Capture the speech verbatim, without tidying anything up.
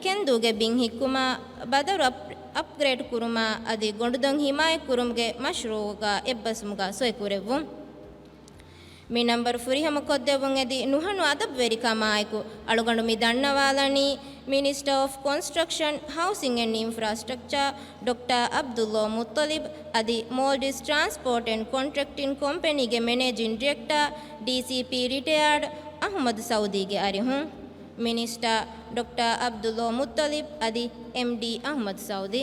ކެންދޫގެ ބިން ހިއްކުމާ، ބަދަރު އަޕް، އަޕްގްރޭޑް ކުރުމާ އަދި ގޮނޑުދޮން ހިމާޔަތް ކުރުމުގެ މަޝްރޫއުގަ އެއްބަސްވުމުގަ ސޮއިކުރެއްވުން. މި ނަންބަރު ފުރިހަމަ ކޮށްދެއްވުން އެދި ނުހަނު އަދަބުވެރިކަމާއެކު އަޅުގަނޑު މި ދަންނަވާލަނީ، މިނިސްޓަރ އޮފް ކޮންސްޓްރަކްޝަން، ހައުސިން އެންޑް އިންފްރާސްޓްރަކްޗާ ޑޮކްޓާ ޢަބްދުﷲ މުއްޠަލިބް އަދި މޯލްޑިވްސް ޓްރާންސްޕޯޓް އެންޑް ކޮންޓްރެކްޓިން ކޮމްޕެނީގެ މެނޭޖިން ޑިރެކްޓާ، ޑީސީޕީ ރިޓަޔާޑް އަޙްމަދު ސައުދީގެ އަރިހުން. މިނިސްޓަރ ޑޮކްޓާ ޢަބްދުﷲ މުއްޠަލިބް އަދި އެމްޑީ އަޙްމަދު ސައުދީ.